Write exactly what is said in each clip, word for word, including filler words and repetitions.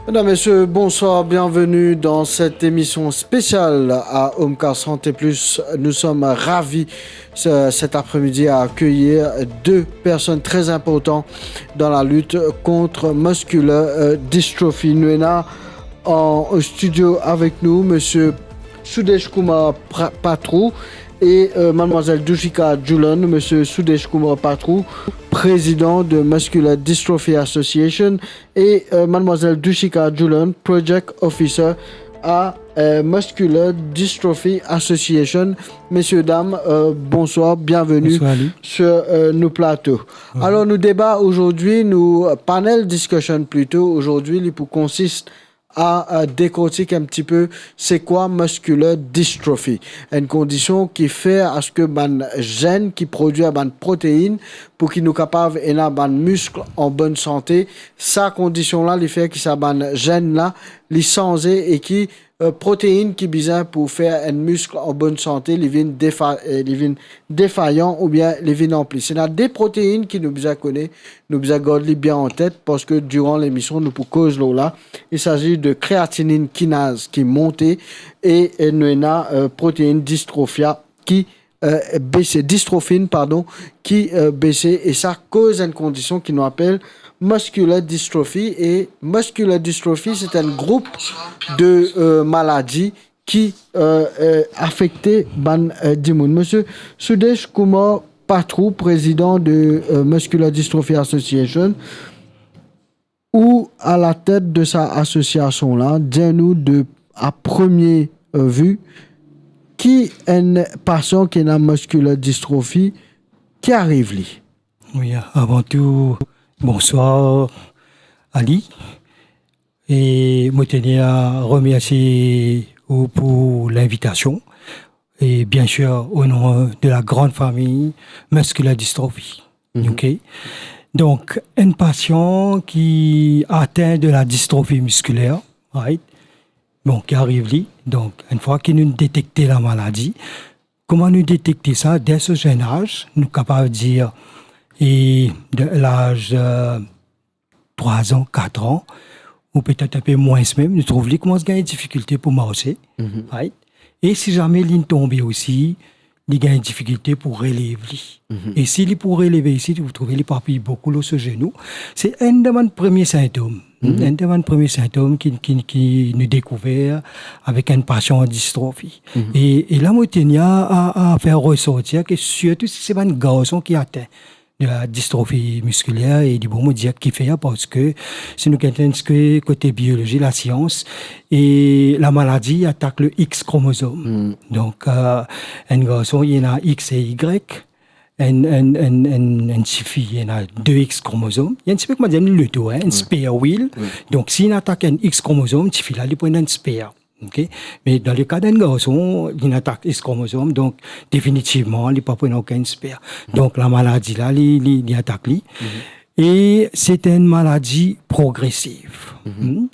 Mesdames, Messieurs, bonsoir, bienvenue dans cette émission spéciale à Omka Santé Plus. Nous sommes ravis ce- cet après-midi à accueillir deux personnes très importantes dans la lutte contre muscular, euh, dystrophy. Nou ena an studio avek nou, Monsieur Sudesh Kumar Pra-, Patru et, euh, mademoiselle Dushika Julan, monsieur Sudesh Kumar Patru, président de Muscular Dystrophy Association, et, euh, mademoiselle Dushika Julan, project officer à, euh, Muscular Dystrophy Association. Messieurs, dames, euh, bonsoir, bienvenue Bonsoir, Ali. Sur, euh, nos plateaux. Bonjour. Alors, nos débats aujourd'hui, nos panel discussion plutôt, aujourd'hui, li pou konsist a, a dekortik enn tipe se kwa muscular dystrophy. Enn kondision ki fer aske bann zenn ki prodwir bann protein pou ki nou kapav ena bann misk an bonn sante, sa kondision la, li fer ki sa bann zenn la, li sanze e ki, euh, protein ki bizin pou fer enn misk an bonn sante, li vinn defa-, euh, li vinn defayan oubien li vinn anpli. Ena de protein ki nou bizin kone, nou bizin gard li bien an tet, parski diran lemision, nou pou koz lor la. Il s'agit de créatinine kinase ki monte e, e nou ena, euh, protein distrofia ki, euh, bese, dystrophine, pardon, ki, euh, bese, e sa koz enn kondision ki nou apel muscular dystrophy. E muscular dystrophy, se enn group de, euh, maladi ki, euh, euh, afekte bann, euh, dimoun. Monsieur Sudesh Kumar Patru, président de, euh, Muscular Dystrophy Association, ou alatet de sa asosiasion la, dir nou de, a premie, euh, vi, ki enn pasian ki ena muscular dystrophy, ki ariv li? Wi, avan tou, bonswar, Ali. E mo teni a remersie ou pou linvitasion. E bien sir, o non de la gran fami Muscular Dystrophy. Mhm. Ok? Donk, enn pasian ki atin de la dystrophie musculaire, right? Bon, ki ariv li. Donk, enn fwa ki nou detekte lamaladi, kouma nou detekte sa? De so zenn az, nou kapav dir, e de laz, euh, trwa an, kat an, ou petet enn pe mwins mem, nou trouv li koumans gagn difikilte pou marse, Mhm. right? E si zame li tonbe osi, li gagn difikilte pou relev li. Mhm. E si li pou releve li, ou trouve li pa apiy boukou lor so zenou. Se enn de bann premie sintom. Mhm. Enn de bann premie sintom ki, ki, ki nou dekouver avek enn pasian distrophi. Mhm. E, e la, mo teni a, a, a fer resortir ke sirtou si se bann garson ki atin de la dystrophie musculaire, e li bon mo dir kifer, parski si nou gete enn tipe kote biolozi, lasians, e lamaladi atak le X kromozom. Hmm. Donk, euh, enn garson, li ena X e Y, enn, enn, enn, enn, enn tifi, li ena de X kromozom. Li enn tipe, kouma dir, enn loto, hein, enn spare wheel. Wi. Donk, si li atak enn X kromozom, tifi la, li pou ena enn spare. Ok? Me dan le ka d'enn garson, li atak X kromozom, donk definitivman, li pa pou ena okenn spare. Donk, lamaladi la, li, li, li atak li. Mhm. E se enn maladi progresiv. Mhm. Hmm?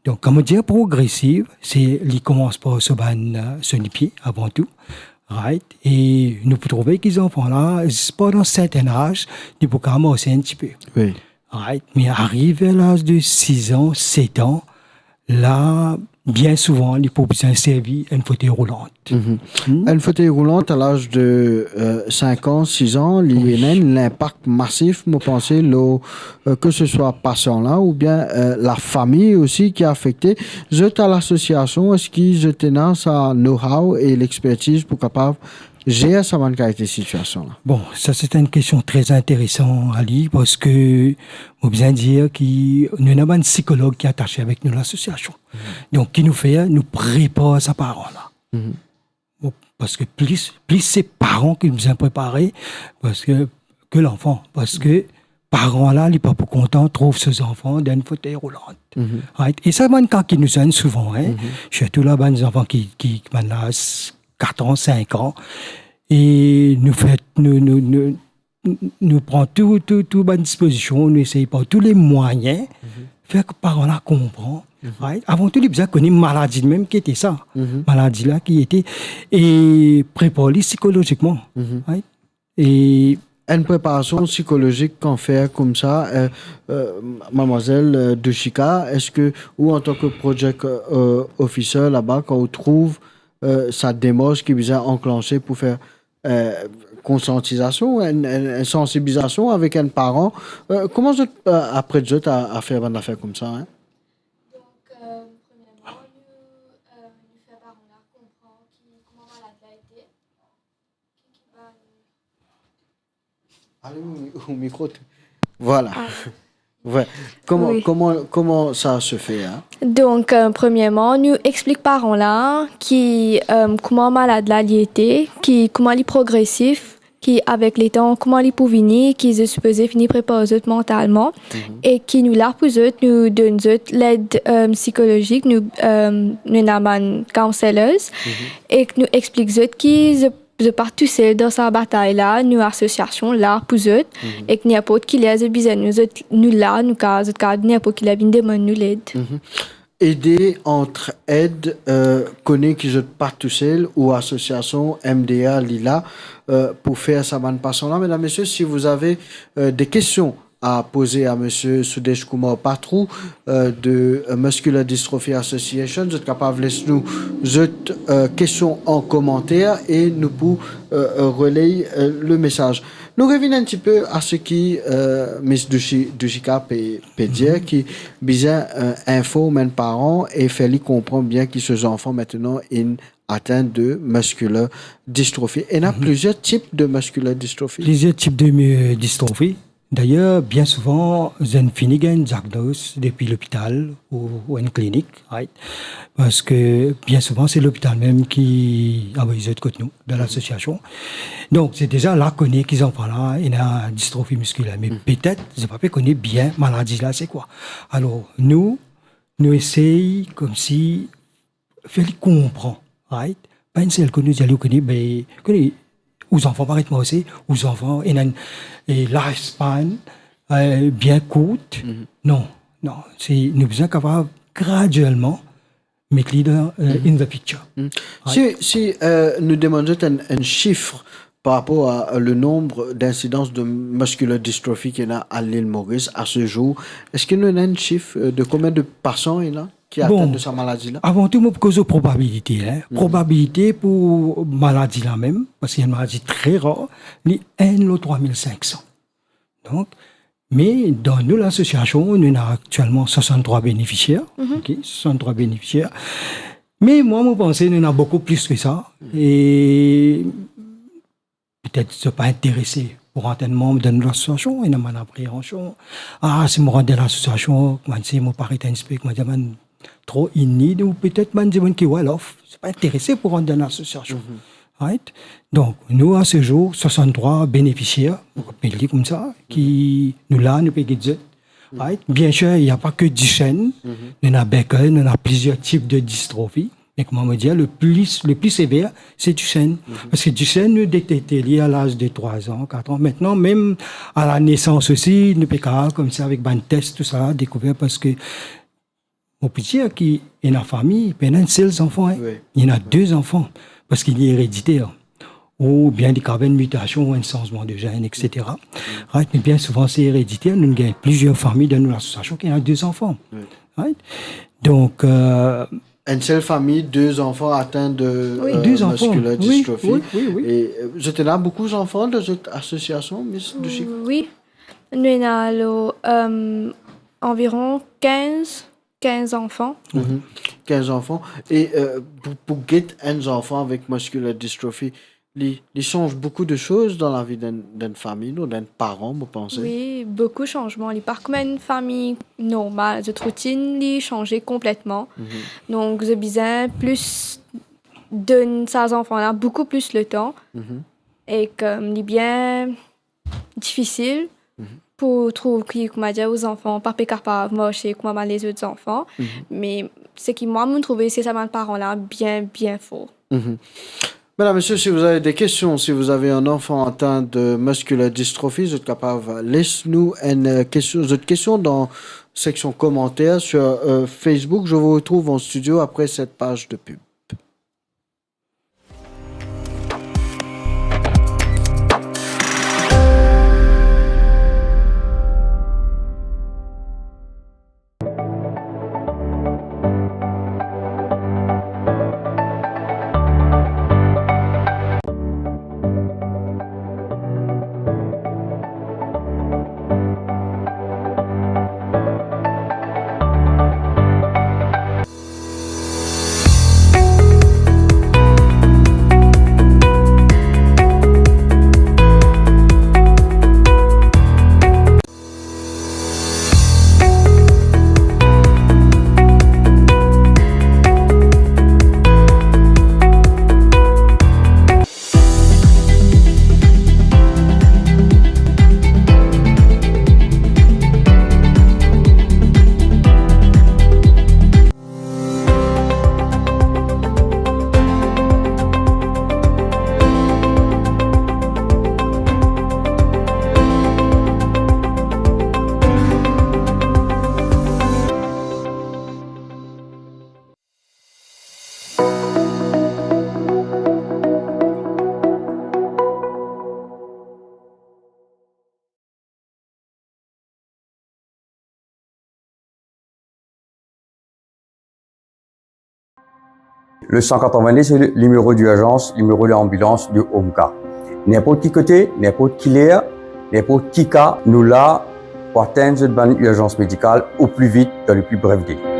Donk, kan mo dir progresiv, se li koumans par so bann, euh, so lipie, avan tou. Right? E nou pou trouve ki zanfan la, zis pandan sertenn az, li pou kapav marse enn tipe. Wi. Right? Me arive laz de sis an, set an, la, bien souvan, li pou bizin servi enn fotey roulant. Mhm. Hmm? Enn fotey roulant a laz de, euh, sink an, sis an, li Wi. Ena enn linpak masif, mo panse, lor, euh, ke se swa pasian la oubien, euh, lafami osi ki afekte. Zot a lasosiasion, eski zot ena sa know-how e lexpertiz pou kapav zer sa bann kalite sitiasion la? Bon, sa se enn kestion tre interesan, Ali, parski mo bizin dir ki nou ena bann sikolog ki atase avek nou lasosiasion. Mhm. Donk, ki nou fer, nou prepar sa paran la. Mhm. Bon, parski plis, plis se paran ki bizin prepare, parski, ke lanfan, parski paran la, li pa pou kontan trouv so zanfan dan enn fotey roulant. Mhm. Right? E sa bann ka ki nou tann souvan, hein? Mhm. Sirtou la, bann zanfan ki, ki, ki bann laz kat an, sink an, e nou fer, nou, nou, nou, nou pran tou, tou, tou bann dispozision, nou esey par tou le mwayin Mhm. fer ki paran la konpran, Mhm. right? Avan tou, li bizin kone maladi li mem ki ete sa. Mhm. Maladi la ki ete, e prepar li sikolozikman, Mhm. right? E enn preparasion sikolozik kan fer koumsa, euh, euh, mademoiselle, euh, Dushika, eski ou, antan ki project, euh, officer laba, kan ou trouv, euh, sa demars ki bizin anklanse pou fer, euh, konsiantizasion, enn, enn, enn sansibilizasion avek enn paran, euh, kouma zot, euh, apret zot a, a fer bann zafer koumsa, hein? Donk, euh, premierman, nou, euh, nou fer paran la konpran Alez o, o mikro. Voilà. Ah. Ouais. Kouma, oui, kouma, kouma sa se fer, hein? Donk, euh, premierman, nou explik paran la ki, euh, kouma malad la li ete, ki kouma li progresif, ki avek letan, kouma li pou vini, ki zot sipoze fini prepar zot mantalman, mhm, e ki nou la pou zot, nou donn zot led, euh, psikolozik, nou, euh, nou ena bann counselors, mhm, e nou explik zot ki zot, zot pa tousel dan sa batay la, nou asosiasion la pou zot, mhm, e ki ninport ki ler zot bizin nou, zot, nou la, nou ka, zot ka ninport ki ler vinn demann nou led. Mhm. Ede, antraid, euh, kone ki zot pa tousel, ou asosiasion M D A li la, euh, pou fer sa bann pasian la. Mesdam, mesie, si vous avez, euh, des questions à poser à monsieur Sudesh Kumar Patru, euh, de, euh, Muscular Dystrophy Association, zot kapav les nou zot, euh, kestion an komanter e nou pou, euh, euh, reley, euh, le mesaz. Nou revinn enn tipe a seki, euh, Miss Dushi-, Dushika pe, pe dir, mhm, ki bizin, euh, inform enn paran e fer li konpran bien ki so zanfan aster inn atin de muscular dystrophy. Ena, mhm, plizier tip de muscular dystrophy. Plizier tip de, euh, dystrophy. Dayer, bien souvan, zot inn fini gagn diagnoz depi lopital ou, ou enn klinik, right? Parski bien souvan, se lopital mem ki avoy zot kot nou, dan lasosiasion. Donk, se deza la kone ki zanfan la ena distrofi miskiler. Me, mm, petet, zot pa pe kone bien maladi la se kwa. Alor, nou, nou esey koumsi fer li konpran, right? Pa enn sel kou nou dir li, ou kone, be, kone, ou zanfan pa ret marse, ou zanfan ena enn, eh, life span, eh, bien kourt. Mhm. Non, non, se, nou bizin kapav gradielman met li dan, eh, mhm, in the picture. Mhm. Right? Si, si, eh, nou demann zot enn, enn sif par rapor a, eh, le nombre d'incidence de muscular dystrophy ki ena a Lil Moris a se zour, eski nou ena enn sif, eh, de konbien de pasian ena ki atin de sa maladi la? Bon, avan tou, mo pou koz probabilite, hein. Mhm. Probabilite pou maladi la mem, parski se enn maladi tre rar, li enn lor trwa mil sink san. Donk, me dan nou lasosiasion, nou ena aktielman swasanntrwa benefisier, mhm, ok, swasanntrwa benefisier. Me mwa, mo panse nou ena boukou plis ki sa. Mhm. E petet zot pa interese pou rant enn manm dan nou lasosiasion, ena bann apreansion. Ah, si mo rant dan lasosiasion, kouma dir, mo paret enn tipe, kouma dir, bann tro ini, ou petet bann dimoun ki well off, zot pa interese pou rant dan lasosiasion. Mhm. Right? Donk, nou, a se zour, swasanntrwa benefisier, nou apel li koumsa, ki nou la, nou pe gid zot. Right? Bien sir, il y a pas que Duchenne. Mhm. Nou ena Becker, nou ena plizier tip de distrofi. Me kouma mo dir, le pli, le pli sever, se Duchenne. Mhm. Parski Duchenne, nou detekte li a laz de trwa an, kat an. Aster, mem a la nesans osi, nou pe kapav koumsi avek bann tes, tou sa, dekouver, parski mo pe dir ki ena fami, pena enn sel zanfan, hein. Wi. Ena de zanfan, parski li erediter. Oubien li kapav enn mitasion ou enn sanzman de zenn, et cetera. Right? Me bien souvan, se erediter. Nou gagn plizier fami dan nou lasosiasion ki ena de zanfan. Wi. Right? Donk, eh, enn sel fami, de zanfan atin de, wi, eh, de zanfan, muscular dystrophy. Wi, wi, wi. E, eh, zot ena boukou zanfan dan zot asosiasion, Miss Dushika? Wi. Nou ena, alor, eh, anviron kinz, kinz zanfan. Mhm. Kinz zanfan. E, eh, pou, pou get enn zanfan avek muscular dystrophy, li, li sanz boukou de soz dan lavi d'enn, d'enn fami, non, d'enn paran, mo panse. Wi, boukou sanzman. Li pa kouma enn fami normal. Zot routinn, li sanze konpletman. Mhm. Donk, zot bizin plis donn sa zanfan la boukou plis letan. Mhm. E kouma li bien difisil, mhm, pou trouv ki, kouma dir, ou zanfan pa pe kapav marse kouma bann lezot zanfan. Mhm. Me seki mwa, mo trouve, se sa bann paran la bien, bien for. Mhm. Mesdames, messieurs, si vous avez des questions, si vous avez un enfant atteint de muscular dystrophy, zot kapav les nou enn, eh, kestion, zot kestion dan seksion komanter sur, eh, Facebook. Je vous retrouve en studio après cette page de pub. Le san katrevin-de se le nimero direzans, nimero lanbilans de OMCA. Ninport ki kote, ninport ki ler, ninport ki ka, nou la pou atenn zot bann irzans medikal o pli vit, dan le pli bref dele.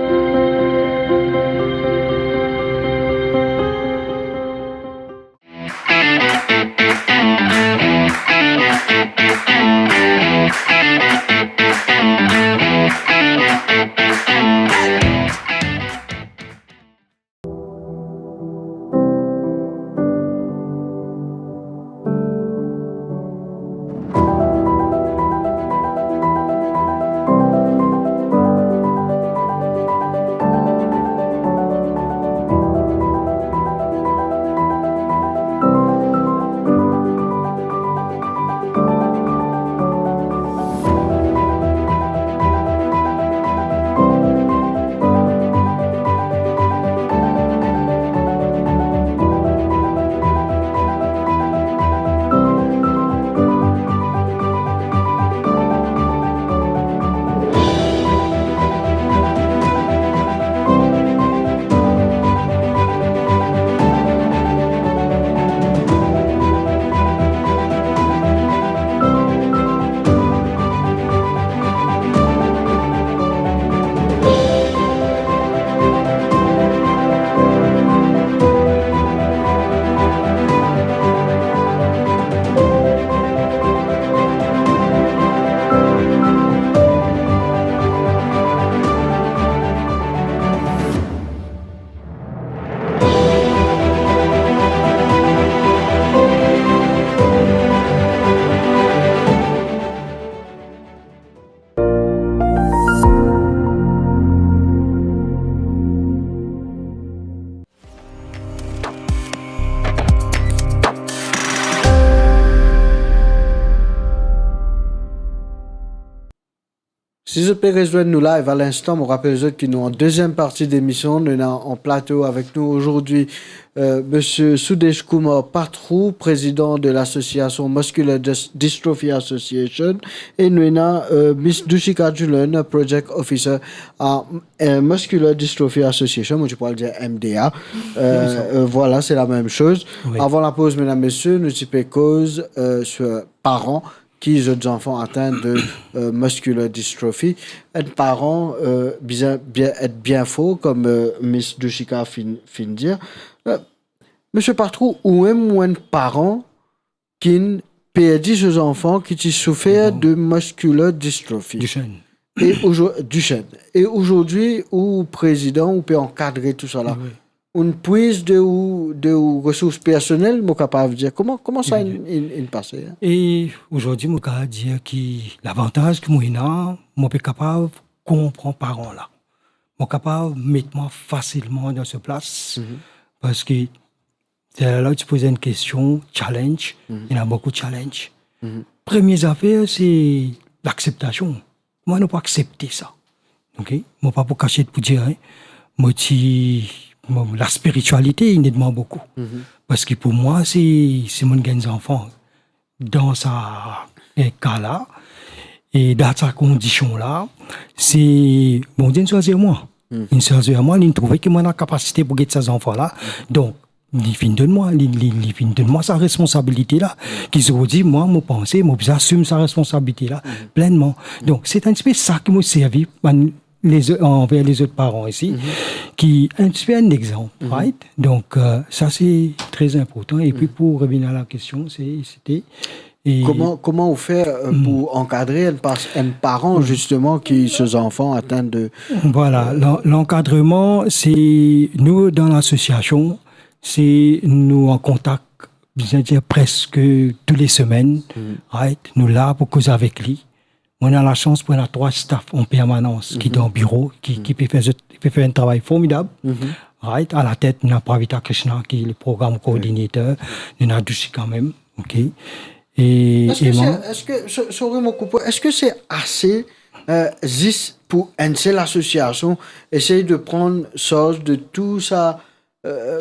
Si zot pe rezwenn nou live a linstan, mo rapel zot ki nou an deziem parti demision. Nou ena an plato avek nou azordi, euh, Misie Sudesh Kumar Patru, prezidan de lasosiasion Muscular Dys-, Dystrophy Association, e nou ena, euh, Miss Dushika Julen, project officer a, euh, Muscular Dystrophy Association, mo ti pou al dir M D A. Euh, euh, vwala, se lamem soz. Wi. Avan lapoz, medam, mesie, nou ti pe koz, euh, sir paran ki zot zanfan atenn de, euh, muscular dystrophy. Enn paran, euh, bizin bien, et bien for, kom, euh, Miss Dushika finn, finn dir. Euh, Misie Patru, ou mem ou enn paran ki'nn perdi so zanfan ki ti soufer de muscular dystrophy. Duchenne. E ozor-, Duchenne. E azordi, ou prezidan, ou pe ankadre tou sa la. Wi. Ou'nn pwiz de ou, de ou resours personel, mo kapav dir. Kouma, kouma sa inn, inn, inn pase, en? E azordi, mo kapav dir ki lavantaz ki mo ena, mo pe kapav konpran paran la. Mo kapav met mwa fasilman dan so plas, parski se la ou ti poz enn kestion, challenge, ena boukou challenge. Premie zafer, se lakseptasion. Mwa, nou pou aksepte sa. Ok? Mo pa pou kasiet pou dir, en, mo ti, mo, laspiritialite, inn ed mwa boukou. Parski pou mwa, se, si mo'nn gagn zanfan dan sa, eh, ka la, e dan sa kondision la, se Bondie inn swazir mwa. Inn swazir mwa, li'nn trouve ki mo ena kapasite pou get sa zanfan la. Donk, li finn donn mwa, li, li, li finn donn mwa sa responsabilite la. Ki zordi, mwa, mo panse, mo bizin asim sa responsabilite la plennman. Donk, se enn tipe sa ki mo servi bann lezot, anver lezot paran isi, ki enn tipe enn lexanp, right? Donk, euh, sa se tre inportan. Epi pou revinn a la kestion, se, sete, e kouma, kouma ou fer, euh, pou ankadre enn pa-, enn paran, zisteman, ki so zanfan atenn de... Vwala, lan-, lankadreman, se nou, dan lasosiasion, se nou an kontak, bizin dir, preske tou le semenn, right? Nou la pou koz avek li. Mo ena lasans pou ena trwa staf an permanans ki dan biro, ki, ki pe fer zot, pe fer enn travay formidab. Right? A latet, nou ena Pavita Krishna, ki le program koordinater, nou ena Dushika mem, ok? E, eski e se, mwa, eski, so-, sorry, mo koup, eski se ase, euh, zis pou enn sel asosiasion esey de pran sarz de tou sa, euh,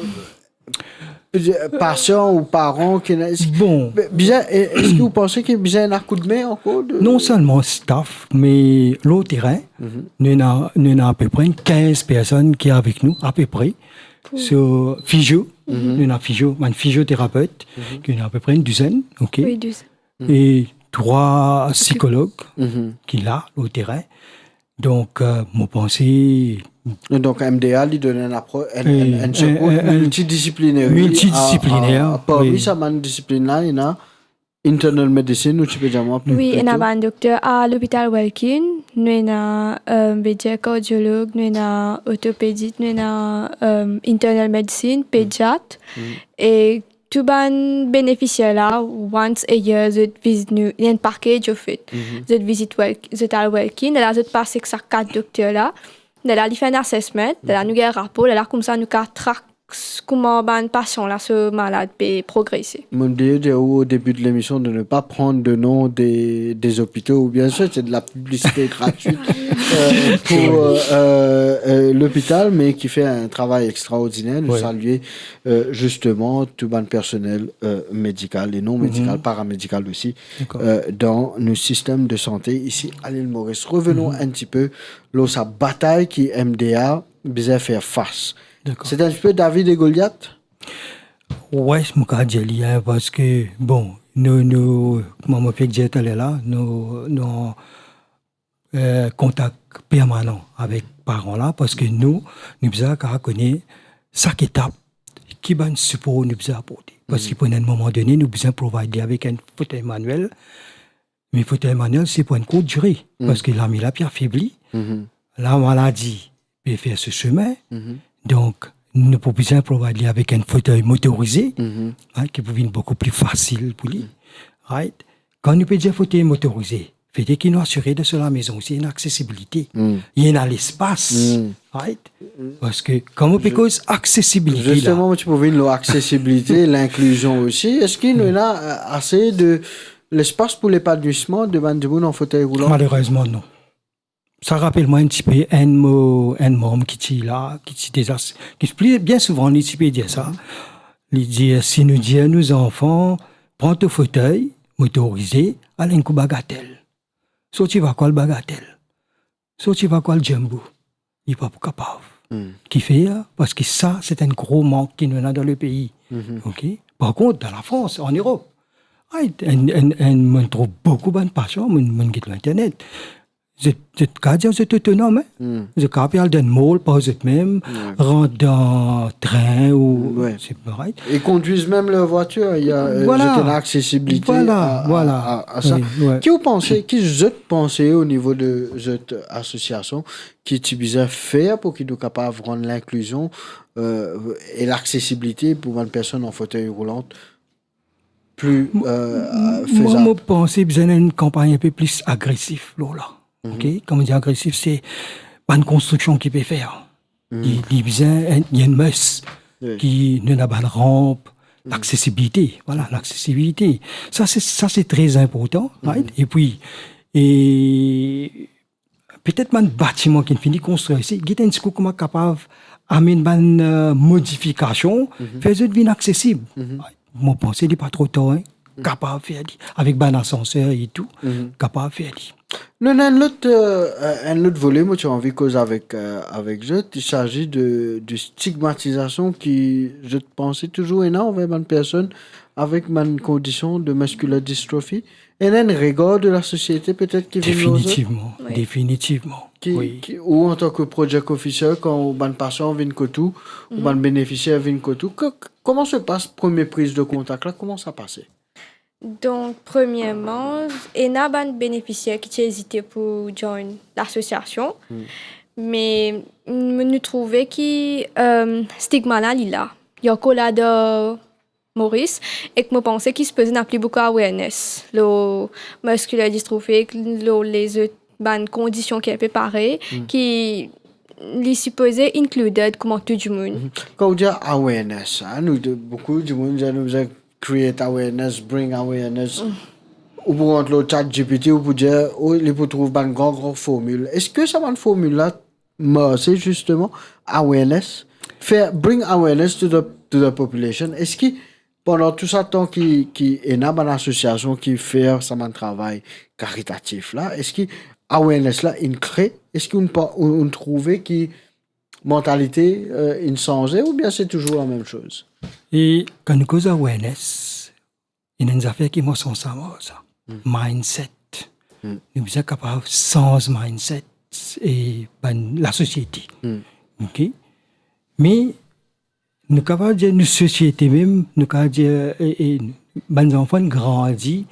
pasian ou paran ki ena, eski, bon, bizin, e-, eski ou panse ki bizin ena koudme ankor de... Non selman staf, me lor terin, nou ena, nou ena apepre kinz personn ki avek nou, apepre. So, physio, nou ena physio, bann physiothérapeutes, ki ena apepre enn douzaine, ok? Wi, douz. E trwa psychologues ki la, lor terin. Donk, euh, mo panse... Donk, M D A, li donn enn apro-, enn, enn, enn sekours multidisipliner, multidisipliner, a, a, parmi sa bann disiplin la, ena internal medicine, ou ti pe dir mwa pli, wi, pli ena tou. Bann dokter a lopital Welkin, nou ena, euh, vedir kardiolog, nou ena ortopedist, nou ena, euh, internal medicine, pediat, e tou bann benefisier la, once a year, zot vizit nou, li enn package, anfet. Zot vizit Wel-, zot al Welkin, lerla zot pase ek sa kat dokter la, lerla li fer enn assessment, lerla nou gagn rapor, lerla koumsa nou kapav track kouma bann pasian la so malad pe progrese. Mo dir, dir ou au début de l'émission de ne pas prendre de nom des, des hôpitaux, ou bien sûr, c'est de la publicité gratuite, euh, pour, euh, euh, euh, l'hôpital, mais qui fait un travail extraordinaire. Nous saluer, euh, justement tout bann personnel, euh, médical et non médical, paramédical aussi, euh, dans nos systèmes de santé ici à l'île Maurice. Revenons un petit peu lor sa batay ki M D A bizin fer fas. Dakor. C'est un petit peu David et Goliath? Wi, mo kapav dir li, hein, parski, bon, nou, nou, kouma mo fek dir taler la, nou, nou, euh, kontak permanan avek paran la, parski nou, nou bizin kapav kone sak etap, ki bann sipor nou bizin aporte. Parski pou enn moman done, nou bizin provide li avek enn fotey manuel, me fotey manuel, se pou enn kourt dire, parski lame la pe afebli, lamaladi pe fer so semin, donk nou pou bizin provide li avek enn fotey motorize, hein, ki pou vinn boukou pli fasil pou li. Right? Kan nou pe dir fotey motorize, fode ki nou asire dan so lamezon osi ena aksesibilite, ena lespas, right? Parski kan nou pe koz aksesibilite la. Zisteman, mo ti pou vinn lor aksesibilite, linklizion osi. Eski nou ena, euh, ase de lespas pou lepanouisman de bann dimoun an fotey roulan? Malerezman, non. Sa rapel mwa enn tipe enn mo, enn manm ki ti la, ki ti deza, ki pli, bien souvan li ti pe dir sa. Li dir, si nou dir nou zanfan, "Pran to fotey motorize, al enn kou bagatel." Sorti vakwa al bagatel. Sorti vakwa al Jumbo. Li pa pou kapav. Kifer? Parski sa, se enn gro mank ki nou ena dan lepei. Ok? Par kont, dan Lafrans, an Erop, ay, enn, enn, enn, mo'nn trouv boukou bann pasian, mo'nn, mo'nn get lor internet. Zot, zot kapav dir zot otonom, hein. Zot kapav al dan mall par zot mem, rant dan trin ou, se parey. Ils conduisent même leur voiture, il y a, euh, zot ena aksesibilite a, a, a sa. Wi, wi. Ki ou panse, ki zot panse o nivo de zot asosiasion, ki ti bizin fer pou ki nou kapav rann linklizion, euh, e laksesibilite pou bann personn an fotey roulan pli, euh, fezab? Mwa, mo panse bizin enn kanpagn inpe pli agresif lor la. Ok? Kan mo dir agresif, se bann konstriksion ki pe fer. Li, li bizin enn, li enn must ki nou ena bann ranp, laksesibilite. Vwala, laksesibilite. Sa se, sa se tre inportan, right? Epi, e petet bann batiman ki fini konstrir isi, get enn tikou kouma kapav amenn bann, euh, modifikasion, fer zot vinn aksesib. Mo panse li pa tro tar, hein, kapav fer li, avek bann asanser e tou, kapav fer li. Nou ena enn lot, euh, enn lot vole, mo ti anvi koz avek, euh, avek zot. Il s'agit de, de stigmatizasion ki zot panse touzour ena anver bann personn avek bann kondision de muscular dystrophy. Ena enn regar de lasosiete petet ki vinn lor zot? Definitivman, definitivman. Ki, ki, ou antan ki project officer, kan ou bann pasian vinn kot ou, ou bann benefisier vinn kot ou, ko-, koman se pas premie priz de kontak la? Koman sa pase? Donk, premierman, ena bann benefisier ki ti ezite pou join lasosiasion, me nou, nou trouve ki, euh, stigma la, li la. Li ankor la dan Moris, ek mo panse ki sipoze ena pli boukou awareness lor muscular dystrophy, lor lezot bann kondision ki inpe parey, ki li sipoze included kouma tou dimoun. Kan ou dir awareness, hein, nou, de, boukou dimoun dir nou bizin create awareness, bring awareness. Ou pou rant lor ChatGPT, ou pou dir, ou, li pou trouv bann gran, gran formil. Eski sa bann formil la, mo, se zisteman awareness, fer, bring awareness to the, to the population. Eski pandan tou sa tan ki, ki ena bann asosiasion ki fer sa bann travay karitatif la, eski awareness la inn kree? Eski ou pa, ou, ou trouve ki mantalite, euh, inn sanze oubien se touzour lamem soz? E kan nou koz awareness, ena enn zafer ki mwa sanz sa, mwa sa. Hmm. Mindset. Hmm. Nou bizin kapav sanz mindset e bann lasosiete. Hmm. Ok? Me nou kapav dir nou sosiete mem, nou kapav dir, e, e, bann zanfan grandi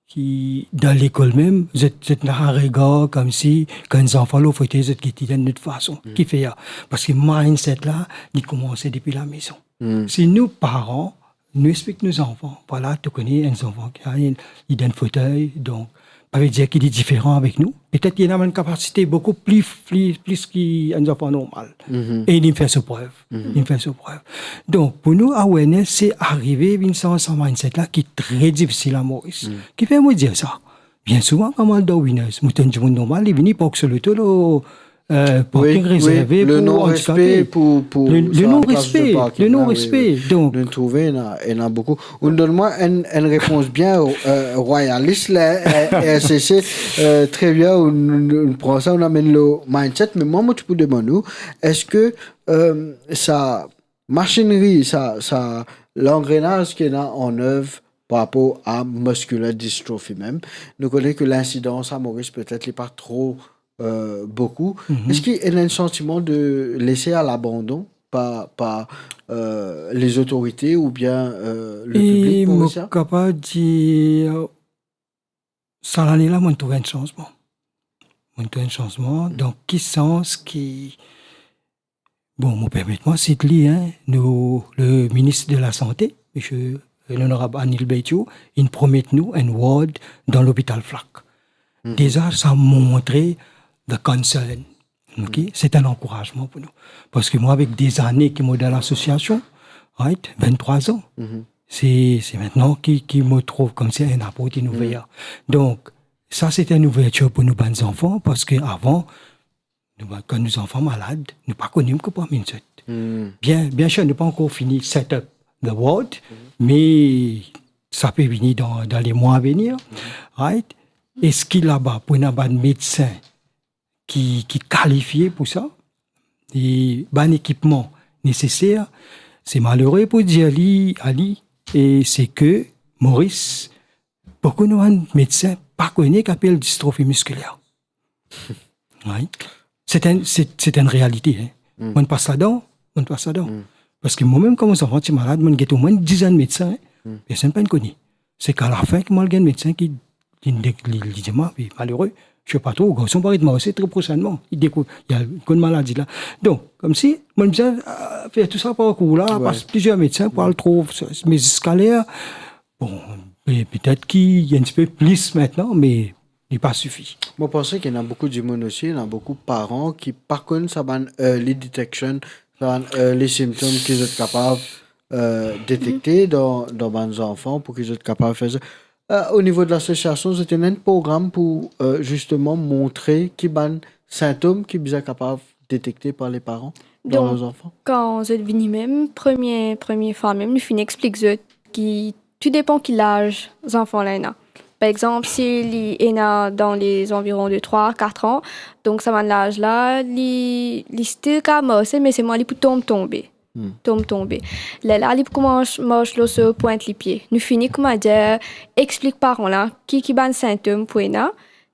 ki dan lekol mem, zot, zot ena regar koumsi kan enn zanfan lor fotey, zot gete li enn lot fason. Hmm. Kifer? Parski mindset la, li koumanse depi lamezon. Hmm. Si nou paran, nou explik nou zanfan, vwala, to kone enn zanfan ki, li dan fotey, donk, pa ve dir ki li diferan avek nou. Petet li ena bann kapasite boukou pli, pli, plis ki enn zanfan normal. Mhm. E li fer so prev. Mhm. Li fer so prev. Donk, pou nou, awareness, se arive vinn sanz sa mindset la ki tre difisil a Moris. Mhm. Kifer mo dir sa? Bien souvan, kan mo al dan Winners, mo tann dimoun normal, li vini park so loto lor, euh, parking rezerve pou andikape. Le non-respe pou, pou sa, le non-respe, le non-respe. Donk, nou trouve ena, ena boukou. Ou donn mwa enn, enn repons bien, euh, rwayalis la, euh, R C C, euh, tre bien, ou, ou, ou pran sa, ou amenn le mindset, me mwa, mo ti pou demann ou, eski, euh, sa masinri, sa, sa langrenaz ki ena an nev par rapor a muscular dystrophy mem. Nou kone ki linsidans a Moris petet li pa tro, euh, boukou. Mhm. Eski ena enn santiman de lese a labandon par, par, euh, lezotorite oubien, euh, le piblik morisien? E mo kapav dir, sa lane la, mo trouv enn sanzman. Mo trouv enn sanzman. Mhm. Dan ki sans ki Bon, mo permet mwa sit li, hein, nou, le minis de lasante, misie, euh, lonorab Anil Beitiu, inn promet nou enn ward dan lopital Flacq. Mhm. Deza, sa montre the concern. Ok? Mhm. Se enn ankourazman pou nou. Parski mwa, avek dezane ki mo dan lasosiasion, right, vinn-trwa an, mhm, se, se aster ki, ki mo trouv koumsi enn laport inn ouver. Mhm. Donk, sa, se enn ouvertir pou nou bann zanfan, parski avan, nou, kan nou zanfan malad, nou pa kone ki pou amenn zot. Hmm. Bien, bien sir, nou pa ankor fini set up the ward, hmm, me sa pe vini dan, dan lemwa a venir, hmm, right? Eski laba pou ena bann medsin ki, ki kalifie pou sa? E bann ekipman neseser, se malere pou dir li, Ali, e se ki Moris, boukou nou bann medsin pa kone ki apel distrofi miskiler. Right? Se enn, se, se enn realite, hein. Hmm. Mo'nn pas ladan, mo'nn pas ladan. Hmm. Parski mwa mem, kan mo zanfan ti malad, mo'nn get omwin dizenn medsin, hein. Hmm. Personn pa'nn kone. Se ka lafin ki mo al get medsin ki, ki li, li, li dir mwa, "Wi, malere, se pa tro, garson paret marse tre prosennman." Li dekou-, li al konn maladi la. Donk, koumsi, mo'nn bizin, euh, fer tou sa parkour la, ouais, pas plizier medsin pou al trouv, me ziska ler, bon, pe-, petet ki enn tipe plis aster, me li pa sifi. Mo panse ki ena boukou dimoun osi, ena boukou paran ki pa konn sa bann early detection, sa bann early symptom ki zot kapav, euh, detekte dan, dan bann zanfan pou ki zot kapav fer sa. Euh, o nivo de lasosiasion, zot ena enn program pou, euh, zisteman montre ki bann sintom ki bizin kapav detekte par le paran dan lor zanfan? Donk, kan zot vini mem, premie, premie fwa mem, nou finn explik zot ki tou depan ki laz zanfan la ena. Par exanp, si li ena dan lezanviron de trwa, kat an, donk sa bann laz la, li, li still kapav marse, me selman li pou tonbe, tonbe. Hmm. Tonbe, tonbe. Lerla li pou koumans mars lor so pwint lipie. Nou fini, koumadir, explik paran la ki, ki bann sintom pou ena,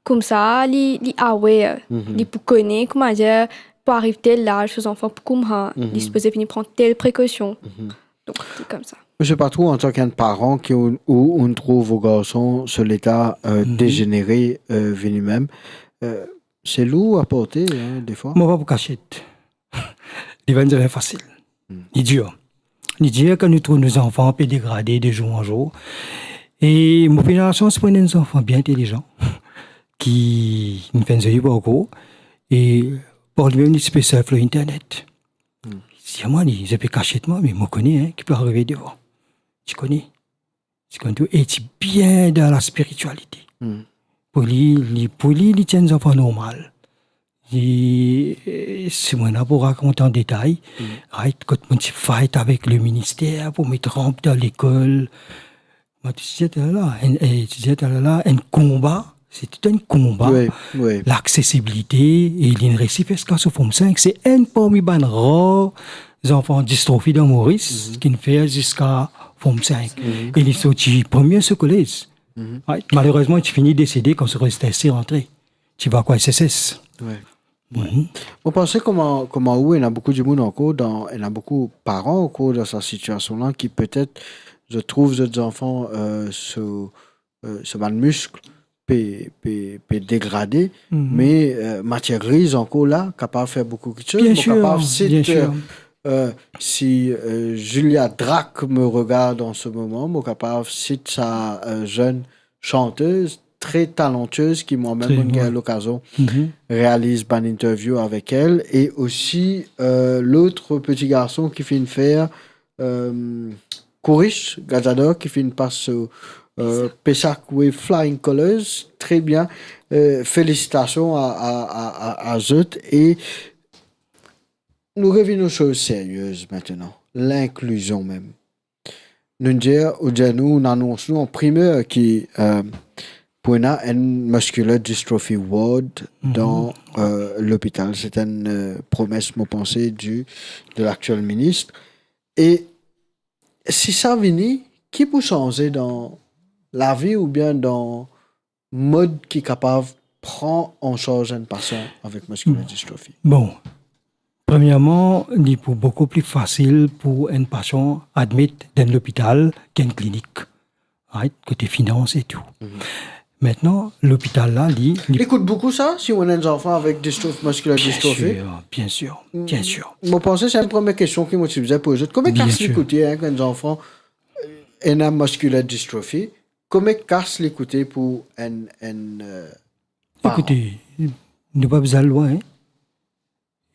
koumsa li, li aware, mhm, li pou kone, koumadir, pou ariv tel laz, so zanfan pou koumsa, mhm, li sipoze vinn pran tel prekosion. Mhm. Donk, se koumsa. Misie Patro, antan ki enn paran ki ou, ou, ou trouv ou garson so leta, euh, mhm, dezenere, euh, vini mem, euh, se lour a porte, hein, defwa? Mo pa pou kasiet. Li pa enn zafer fasil. Hmm. Li dir. Li dir kan nou trouv nou zanfan pe degrade de zour an zour. E mo finn ena lasans pou enn zanfan bien intelizan, ki inn fer enn zoli parkour, e par limem li ti pe surf lor internet. Hmm. Li dir mwa, li, zot pe kasiet mwa, me mo kone, hein, ki pe arive devan. Ti kone. Ti konn tou, e ti bien dan laspiritialite. Hmm. Pou li, li, pou li, li ti enn zanfan normal. Li, eh, si mo ena pou rakont an detay, hmm, right, kot mo ti fight avek le minister pou met ramp dan lekol. Mo ti dir, "Alala, enn, eh, ti dir, alala, enn konba, Se tou enn konba, wi, wi, laksesibilite, e linn resi fer ziska so form sink. Se enn parmi bann rar zanfan distrofi dan Moris, mhm, ki finn fer ziska form sink. Mhm. E li sorti premie so kolez. Mhm. Wi, malerezman, li ti fini desede kan so kolez ti rantre. Ti va kwa S S S. Wi. Mhm. Mo panse kouma, kouma ou, ena boukou dimoun ankor dan, ena boukou paran ankor dan sa sitiasion la ki petet zot trouv zot zanfan, euh, so, euh, so bann misk pe, pe, pe degrade, mhm, me, euh, matier griz ankor la, kapav fer boukou kiksoz. Bien sir, kapav sit, bien sir, euh, euh, si, euh, Julia Drac me regarde en ce moment, mo kapav sit sa, euh, zenn chantez tre talantiez ki mwa mem, tre, mo'nn gagn, wi, lokazion, mhm, realiz bann interview avek el, e osi, euh, lot peti garson ki finn fer, euh, Kourish Gajador ki finn pas so, euh, Pessac, wi, Flying Colours, tre bien. Euh, felisitasion a, a, a, a, a zot. E nou revinn lor soz serye aster, linklizion mem. Nou dir, ou dir nou, ou anons nou an primer ki, euh, pou ena enn muscular dystrophy ward, mhm, dan, euh, lopital. Se enn, euh, promes, mo panse, di, de laktiel minis. E si sa vini, ki pou sanze dan lavi oubien dan mod ki kapav pran an sarz enn pasian avek muscular dystrophy? Bon, premierman, li pou boukou pli fasil pou enn pasian admet dan enn lopital ki enn klinik, right? Kote finans e tou. Mhm. Aster, lopital la, li, li... Li kout boukou sa, si ou ena enn zanfan avek dystroph-, muscular dystrophy? Bien sir, bien sir, bien sir. Mm, mo panse se enn premie kestion ki mo ti bizin poz zot. Komie kas li koute, hein, kan enn zanfan, euh, ena muscular dystrophy? Komie kas li koute pou enn, enn, euh, paran? Ekoute, nou pa bizin al lwin, hein.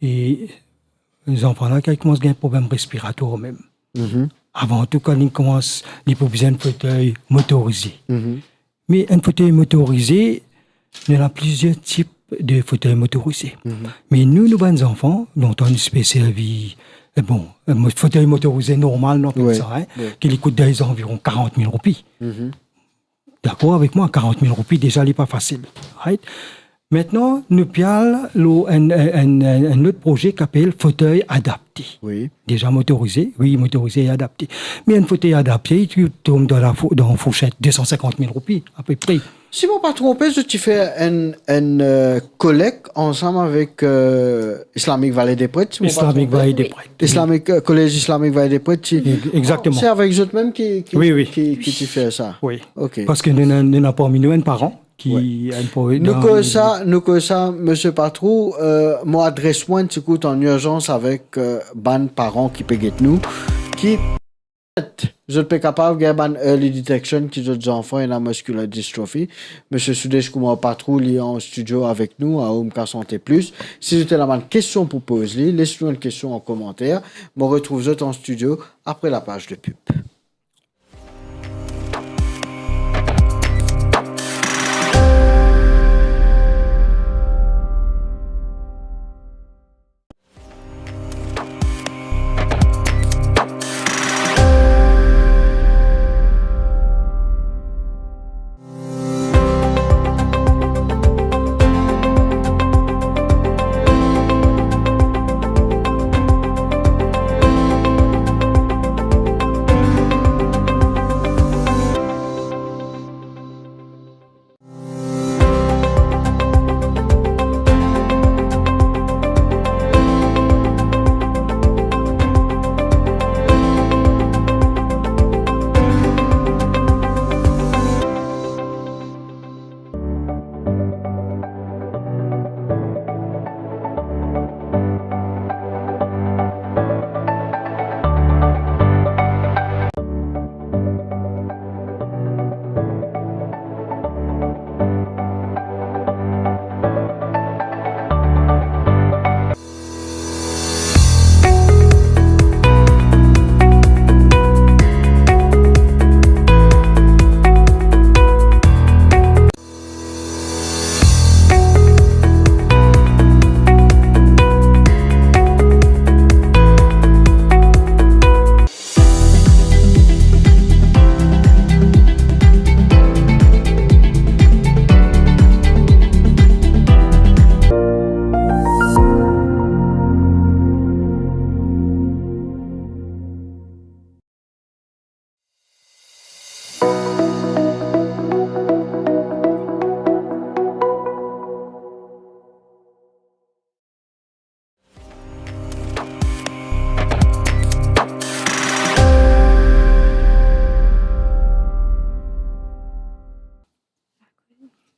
E zanfan la, kan li koumans gagn problem respiratwar mem. Mhm. Avan tou, kan li koumans, li pou bizin enn fotey motorize. Mhm. Me enn fotey motorize, ena plizier tip de fotey motorize. Mhm. Me nou, nou bann zanfan, lontan nou ti pe servi, eh, bon, enn mo-, fotey motorize normal, nou apel sa, hein, ki li kout dan lezanviron karant mil roupi. Mhm. Dakor avek mwa, karant mil roupi, deza, li pa fasil. Right? Aster, nou pe al lor enn, enn, enn, enn lot proze ki apel fotey adapte. Wi. Deza motorize, wi, motorize e adapte. Me enn fotey adapte, li tonm dan lafou-, dan fourset de san sinkant mil roupi, apepre. Si mo pa tronpe, zot ti fer enn, enn, euh, kolek ansam avek, euh, Islamic Vallée des Prêtres, si mo pa tronpe. Islamic Vallée des Prêtres. Islamic, euh, Collège Islamic Vallée des Prêtres, ti... Ex-, exactement. Se avek zot mem ki, ki, wi, wi, ki, ki ti fer sa? Wi. Ok. Parski nou, nou, nou ena parmi nou enn paran ki, wi, enn paran... Nou koz sa, nou koz sa, Misie Patrou, euh, mo adres mwa enn ti kout an irzans avek, euh, bann paran ki pe get nou, ki zot pe kapav gagn bann early detection ki zot zanfan ena muscular dystrophy. Misie Sudesh Kumar Patrou, li an stidio avek nou, a Omka Sante Plis. Si zot ena bann kestion pou poz li, les nou enn kestion an komanter. Mo retrouv zot an stidio apre lapaz de pib.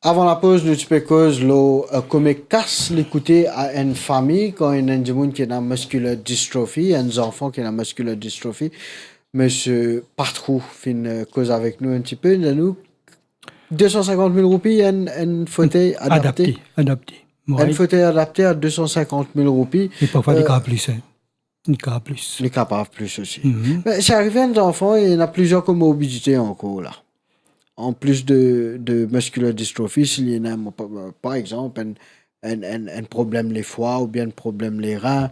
Avan lapoz, nou ti pe koz lor, eh, koumadir kas li koute a enn fami kan ena enn dimoun ki ena muscular dystrophy, enn zanfan ki ena muscular dystrophy. Misie Patrou finn, eh, koz avek nou enn tipe, dir nou de san sinkant mil roupi, enn, enn fotey adapte. Adapte, adapte. Enn fotey adapte a de san sinkant mil roupi. E parfwa, li, eh, kapav plis, hein. Li kapav plis. Li kapav plis osi. Mhm. Me si arive enn zanfan, ena plizier komorbidite ankor la. An plis de, de muscular dystrophy, si li ena, par, par exanp, enn, enn, enn, enn problem lefwa oubien enn problem lerin,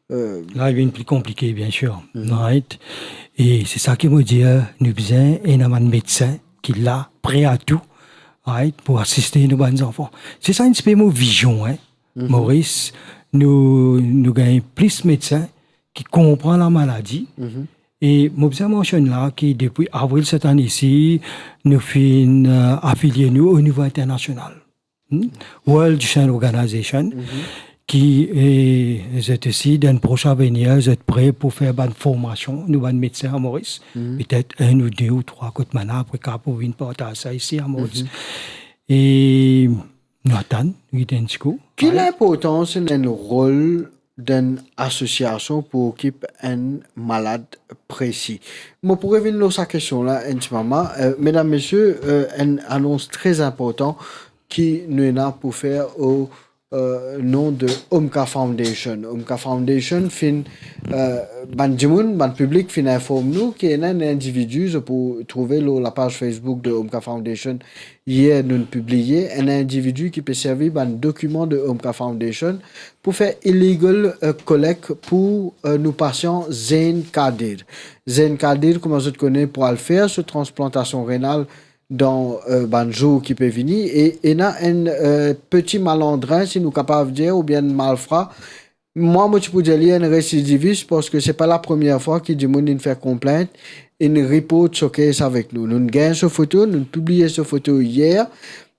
eh, la, li vinn pli konplike, bien sir. Mhm. Right? E se sa ki mo dir, nou bizin ena bann medsin ki la, pre a tou, right, pou asiste nou bann zanfan. Se sa enn tipe mo vizion, hein, mhm, Maurice. Nou, nou gagn plis medsin ki konpran lamaladi. Mhm. E mo bizin mansionn la ki depi avril set ane isi, nou finn, eh, afilie nou o nivo internasional. Hmm? World Duchenne Organization, mhm, ki, eh, zot osi, dan pros avenir, zot pre pou fer bann formasion, nou bann medsin a Moris. Mhm. Petet enn ou de ou trwa kot bann la apre kapav pou vinn partaz sa isi a Moris. Mhm. E nou atann, nou get enn tikou. Ki, ouais, linportans enn rol dan enn asosiasion pou okip enn malad presi? Mo pou revinn lor sa kestion la enn ti moman. Eh, medam, mesie, eh, enn anons tre inportan ki nou ena pou fer o, eh, non de Omka Foundation. Omka Foundation finn, eh, bann dimoun, bann piblik finn inform nou ki ena enn individi, zot pou trouve lor lapaz Facebook de Omka Foundation, yer nou'nn pibliye, enn individi ki pe servi bann dokiman de Omka Foundation pou fer illegal, eh, kolek pou, eh, nou pasian Zein Kadir. Zein Kadir, kouma zot kone, pou al fer so transplantasion renal dan, eh, bann zour ki pe vini, e ena enn, eh, peti malandrin, si nou kapav dir, oubien malfra, mwa, mo ti pou dir li enn residivis, parski se pa lapremier fwa ki dimoun inn fer konplint, inn report so case avek nou. Nou'nn gagn so foto, nou'nn pibliye so foto yer.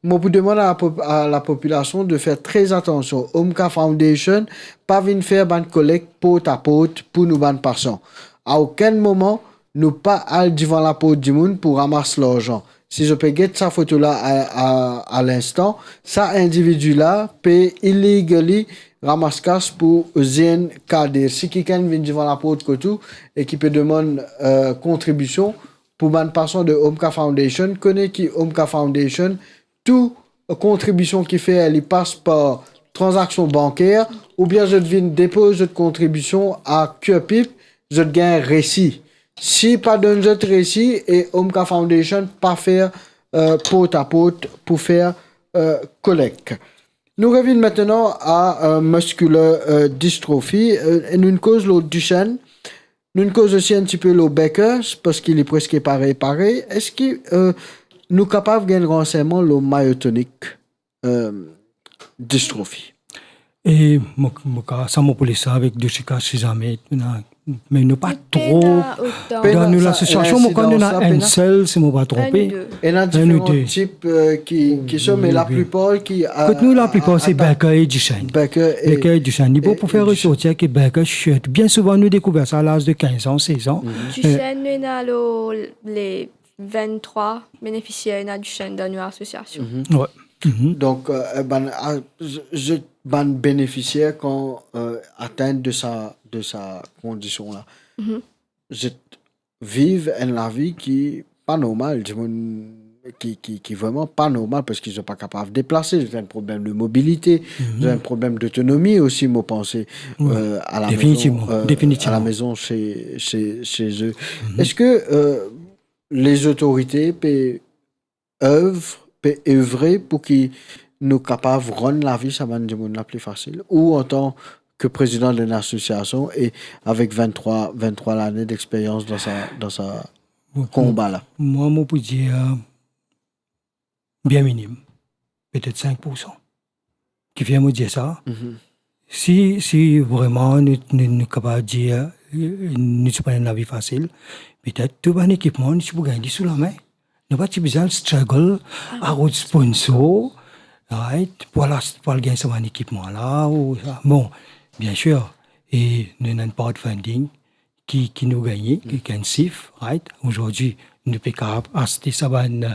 Mo pou demann a la pop-, a lapopilasion de fer tre atansion. Omka Foundation pa vinn fer bann kolek port a port pou nou bann pasian. A okenn moman, nou pa al divan laport dimoun pou ramas larzan. Si zot pe get sa foto la a, a, a linstan, sa individi la pe illegally ramas kas pou Zein Kadir. Si kikenn vinn divan laport kot ou e ki pe demann, eh, kontribision pou bann pasian de Omka Foundation, kone ki Omka Foundation, tou kontribision ki fer, li pas par tranzaksion banker, oubien zot vinn depoz zot kontribision a Curepip, zot gagn resi. Si pa donn zot resi, e Omka Foundation pa fer, eh, port a port pou fer, eh, kolek. Nou revinn aster a, eh, muscular, eh, dystrophy, eh, e nou'nn koz lor Duchenne. Nou'nn koz osi enn tipe lor Becker, parski li preske parey, parey. Eski, eh, nou kapav gagn ransegnman lor myotonic, eh, dystrophy? E mo, mo ka, sa mo pou les sa avek Duchika, si zame nou ena, me nou pa tro, pena otan. Pena, dan nou sa, lasosiasion, ena mo krwar nou ena enn sel, si mo pa tronpe. Enn ou de. Ena diferan tip, eh, ki, ki sort, me laplipar ki, eh, kot nou, laplipar se Becker e Duchenne. Becker e, Becker e Duchenne. Li pou, pou fer resortir ki Becker, bien souvan nou dekouver sa a laz de kinz an, sez an. Mhm. Duchenne, nou ena lor le venntrwa benefisier ena Duchenne dan nou lasosiasion. Mhm. Wi. Mhm. Donk, eh, bann, ah, z-, zot bann benefisier kan, eh, atenn de sa, de sa kondision la. Mhm. Zot viv enn lavi ki pa normal, dimoun ki, ki, ki vreman pa normal, parski zot pa kapav deplase, zot ena enn problem de mobilite, mhm, zot ena enn problem dotonomi osi, mo panse, wi, eh, a la mezon, definitivman, eh, definitivman, a la mezon se, se, se zot. Mhm. Eski, eh, lezotorite pe evre, pe evre pou ki nou kapav rann lavi sa bann dimoun la pli fasil? Ou antan ke prezidan de lasosiasion e avek venntrwa, venntrwa lane dexperyans dan sa, dan sa konba la? Mwa, mo pou dir, bien minim, petet sink poursan. Kifer mo dir sa? Mhm. Si, si vreman nou, nou, nou kapav dir, eh, nou ti pou ena enn lavi fasil, petet tou bann ekipman nou ti pou gagn li sou lame. Nou pa ti bizin struggle, ah, a rod sponsor, right, pou al ast-, pou al gagn sa bann ekipman la, ou sa. Bon, bien sir, e nou ena enn part funding ki, ki nou gagne, ki, mhm, ki enn sif, right? Azordi, nou pe kapav aste sa bann, eh,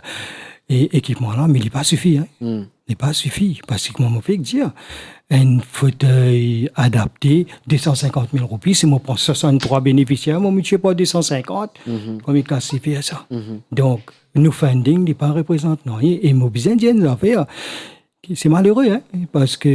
e, ekipman la, me li pa sifi, hein. Hmm. Li pa sifi, parski kouma mo fek dir, enn fotey adapte, de san sinkant mil roupi, si mo pran swasanntrwa benefisier, mo mitie par de san sinkant, mhm, pou mo kapav sifi sa. Mhm. Donk, nou funding, li pa reprezant nanye, e mo bizin dir enn zafer, se malere, hein, parski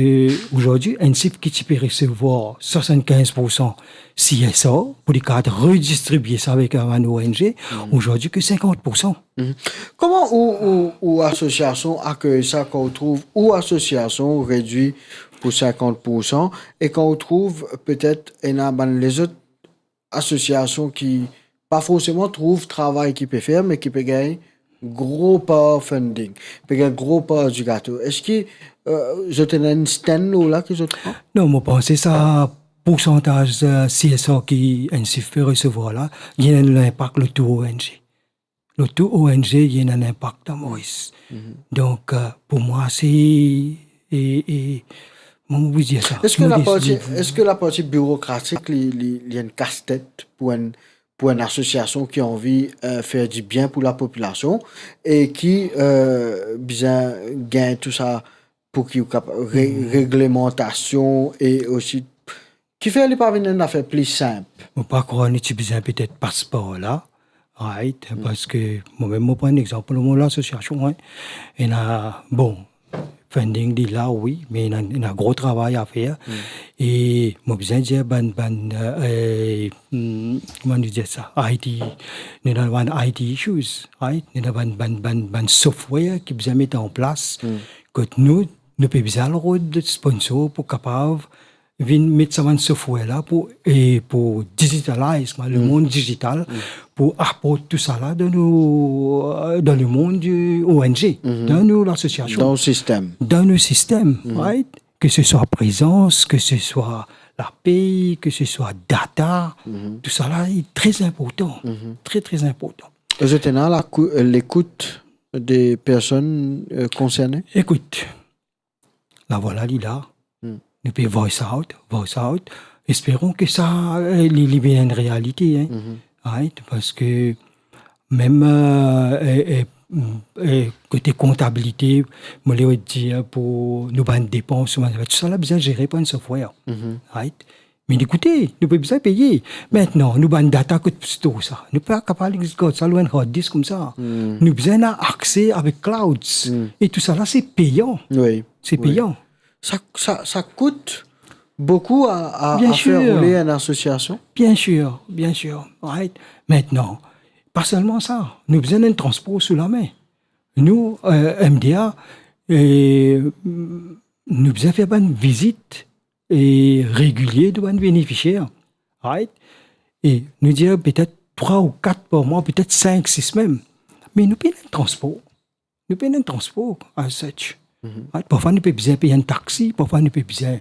azordi, enn sif ki ti pe resevwar swasannkinz poursan C S R, pou li kapav redistribie sa avek bann O N G, hmm, azordi ke sinkant poursan. Mhm. Kouma ou, ou, ou asosiasion akey sa kan ou trouv ou asosiasion redwi pou sinkant poursan e kan ou trouv petet ena bann lezot asosiasion ki pa forseman trouv travay ki pe fer, me ki pe gagn gro par funding, pe gagn gro par di gato? Eski, euh, zot ena enn stand lor la ki zot pran? Non, mo panse sa poursantaz, euh, C S R ki enn sif pe resevwar la, li ena enn linpak lor tou O N G. Lor tou O N G, li ena enn linpak dan Moris. Mhm. Donk, euh, pou mwa, se, e, e, mo pou dir sa. Eski laparti, eski laparti birokratik, li, li, li enn kastet pou enn, pou enn asosiasion ki anvi, euh, fer dibien pou lapopilasion e ki, euh, bizin gagn tou sa pou ki ou kap-, re-, hmm, reglemantasion e osi, kifer li pa vinn enn zafer pli sinp? Mo pa krwar nou ti bizin petet pas par la, right? Hmm. Parski mo mem, mo pran enn exanp, mo lasosiasion, hein, ena, bon, funding li la, wi, me ena, ena gro travay a fer. Hmm. E mo bizin dir bann, bann, euh, hmm, kouma nou dir sa, I T, nou ena bann I T issues, right? Nou ena bann, bann, bann, bann software ki bizin met an plas, hmm, kot nou, nou pe bizin al rod sponsor pou kapav vinn met sa bann software la pou, e pou digitalize, kouma, lemond digital, pou aport tou sa la dan nou, euh, dan lemond di O N G, dan nou lasosiasion. Dan nou sistem. Dan nou sistem, right? Ke se swa prezans, ke se swa lapey, ke se swa data, tou sa la, li tre inportan. Tre, tre inportan. Zot ena lakou-, euh, lekout de personn, euh, konserne? Ekout, lavwala li la. Hmm. Nou pe voice out, voice out. Esperon ke sa, eh, li, li vinn enn realite, hein. Mhm. Right? Parski mem, eh, eh, eh, mm, eh, kote kontabilite, mo le dir pou nou bann depans, nou bann, tou sa la bizin zere par enn software. Mhm. Right? Me ekoute, nou pe bizin peye. Mintnan, nou bann data kot pou stor sa? Nou pa kapav gard sa lor enn hard disk koumsa. Hmm. Nou bizin ena akse avek clouds. Hmm. E tou sa la, se peyan. Wi. Se peyan. Sa, sa, sa kout boukou a, a, a fer roule enn asosiasion. Bien sir, bien sir. Right. Mintnan, pa selman sa, nou bizin enn transpor sou lame. Nou, eh, M D A, eh, nou bizin fer bann vizit e regilie de bann benefisier, right? E nou dir petet trwa ou kat par mwa, petet sink, sis mem. Me nou pena enn transpor. Nou pena enn transpor, as such. Mhm. Right? Parfwa nou pe bizin pey enn taxi, parfwa nou pe bizin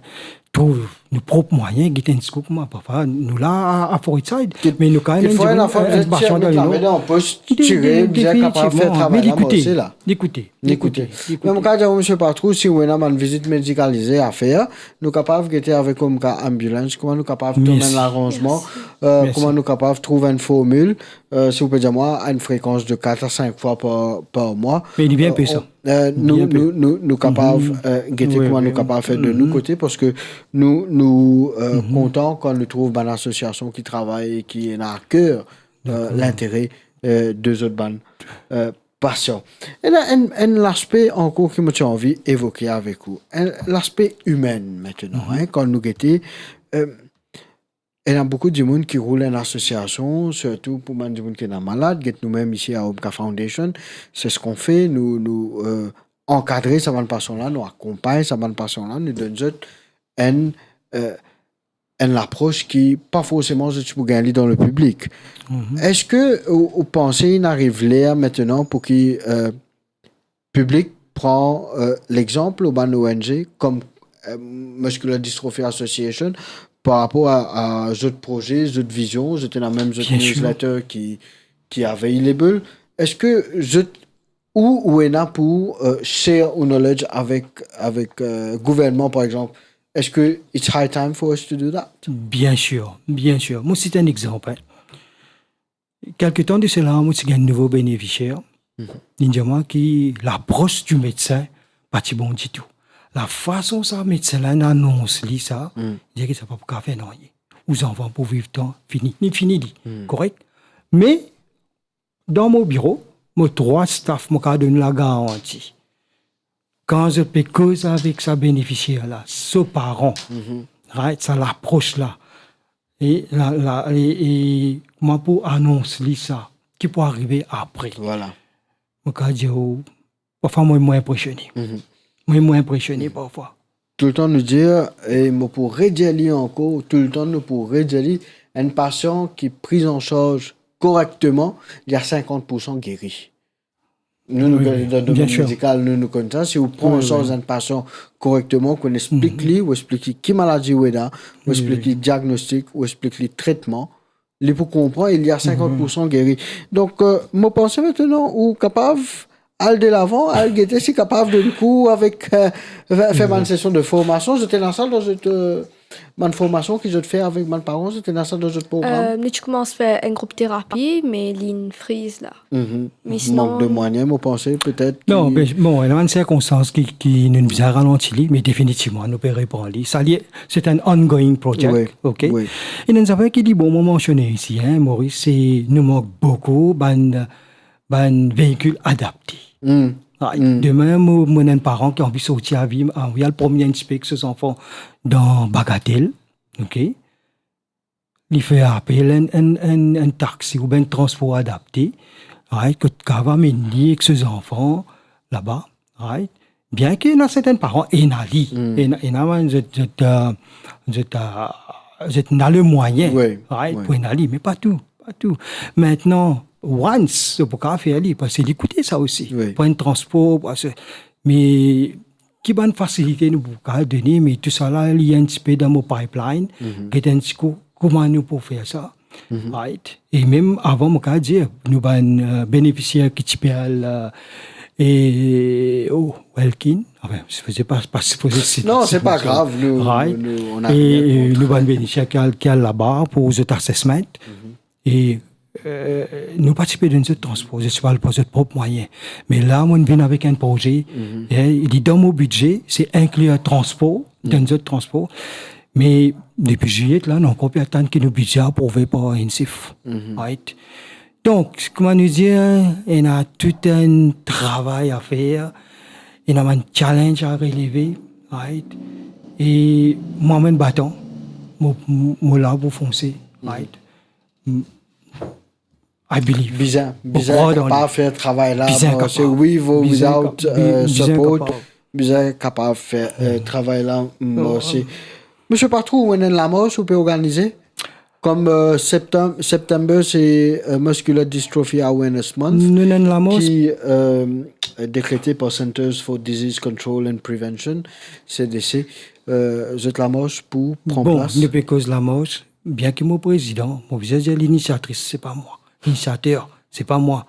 trouv nou prop mwayin, get enn skou kouma, parfwa nou la a, a Forestside, me nou kapav enn dimoun, enn, enn patient dan Leno. Definitivman. Me ekoute, ekoute, ekoute. Me mo kapav dir, misie Patrou, si ou ena bann vizit medikalize a fer, nou kapav gete avek ou, mo kapav ambulance, kouma nou kapav trouv enn laranzman, eh, kouma nou kapav trouv enn formil, eh, si ou pe dir mwa, enn frekans de kat a sink fwa par, par mwa. Me li bien pe sa. Eh, nou, nou, nou, nou kapav, eh, gete kouma nou kapav fer de nou kote, parski nou, nou, eh, kontan kan nou trouv bann asosiasion ki travay e ki ena a ker, eh, lintere, eh, de zot bann, eh, pasian. Ena enn, enn laspe ankor ki mo ti anvi evoke avek ou. Enn laspe imin mintnan, hein, kan nou gete, eh, ena boukou dimoun ki roul enn asosiasion, sirtou pou bann dimoun ki ena malad, get nou mem isi a Omka Foundation, c'est ce qu'on fait, nou, nou, eh, ankadre sa bann pasian la, nou akonpagn sa bann pasian la, nou donn zot enn, eh, enn lapros ki pa forseman zot ti pou gagn li dan lepiblik. Mhm. Eski ou, ou panse inn ariv ler mintnan pou ki, eh, piblik pran, eh, lexanp lor bann O N G kom, eh, Muscular Dystrophy Association par rapor a, a zot proze, zot vizion, zot ena mem zot newsletter ki, ki available. Eski zot ou, ou ena pou, eh, share ou knowledge avek, avek, eh, gouvernman, par exanp? Eski it's high time for us to do that? Bien sir, bien sir. Mo sit enn exanp, hein. Kelke tan de sela, mo ti gagn nouvo benefisier. Li dir mwa ki lapros di medsin pa ti bon ditou. Lafason sa medsin la inn anons li sa, dir ki sa pa pou kapav fer nanye. Ou zanfan pou viv tan fini. Li fini li. Korek? Me dan mo biro, mo trwa staf, mo kapav donn lagaranti. Kan zot pe koz avek sa benefisier la, so paran, right, sa lapros la, e la, la, e, e kouma pou anons li sa, ki pou arive apre. Vwala. Mo kapav dir ou, parfwa mo, mo inpresione. Mo, mo inpresione parfwa. Toultan nou dir, e mo pou redir li ankor, toultan nou pou redir li, enn pasian ki priz an sarz korekteman, li a sinkant poursan geri. Nou, nou, wi, wi, dan domenn medikal, nou, nou konn sa. Si ou pran an sarz enn pasian korekteman, ou konn explik li, ou explik li ki maladi ou ena, ou explik li diagnostik, ou explik li tretman, li pou konpran, li a sinkant poursan geri. Donk, euh, mo panse aster ou kapav al delavan, al gete si kapav donn kour avek, euh, fer, fer bann sesion de formasion. Zot ena sa dan zot, euh, bann formasion ki zot fer avek bann paran, zot ena sa dan zot program? Euh, nou ti koumans fer enn group terapi, me li'nn friz la. Me sinon, mank de mwayen, mo panse, petet. Non, ki me, bon, ena bann sirkonstans ki, ki nou bizin ralanti li, me definitivman, nou pe repran li. Sa li, se enn ongoing project, ok? Wi. E ena enn zafer ki li bon mo mansione isi, hein, Maurice, se nou mank boukou bann, bann veikil adapte. Right. Demin, mo, mo ena enn paran ki anvi sorti a vi, anvi al promne enn tipe ek so zanfan dan Bagatelle, ok? Li fer apel enn, enn, enn, enn taxi oubien enn transpor adapte, right, kot kapav amenn li ek so zanfan laba, right? Bien ki ena sertin paran ena li, ena, ena bann zot, zot, euh, zot, euh, zot ena lemwayin, right, pou ena li, me pa tou, pa tou. Aster, once, zot pou kapav fer li, parski li koute sa osi. Wi. Pou enn transpor, pou ase-, me ki bann fasilite nou pou kapav done, me tousala, li enn tipe dan mo pipeline, get enn ti kou, kouma nou pou fer sa, right? E mem avan, mo kapav dir, nou bann, euh, benefisier ki ti pe al, euh, e, oh, Welkin, anfin, sipoze pa, pa sipoze site, non, se pa grav, nou, right? Nou, on a rien contre. E nou bann benefisier ki al, ki al laba pou zot assessment. E, euh, nou pa ti pe donn zot transpor, zot ti pe al par zot prop mwayin. Me la, mo vinn avek enn proze, e li dan mo bidze, se inkli transpor, donn zot transpor. Me depi zilye la, nou ankor pe atann ki nou bidze aprouve par INSEEF. Right? Donk, kouma nou dir, ena tou enn travay a fer, ena bann challenge a releve, right? E mwa, mo batan, mo, mo la pou fonse, right? I believe. Bizin, bizin kapav fer travay la, bizin kapav. With or without, euh, support, bizin kapav fer, euh, travay la, mo osi. Misie Patro, ou ena enn lamars ou pe organize? Kom, euh, septanm, September, se, euh, Muscular Dystrophy Awareness Month, nou ena enn lamars ki, euh, dekrete par Centers for Disease Control and Prevention, C D C. Euh, zot lamars pou pran plas. Bon, nou pe koz lamars. Bien ki mo prezidan, mo bizin dir linisiatris, se pa mwa. Linisiater, se pa mwa.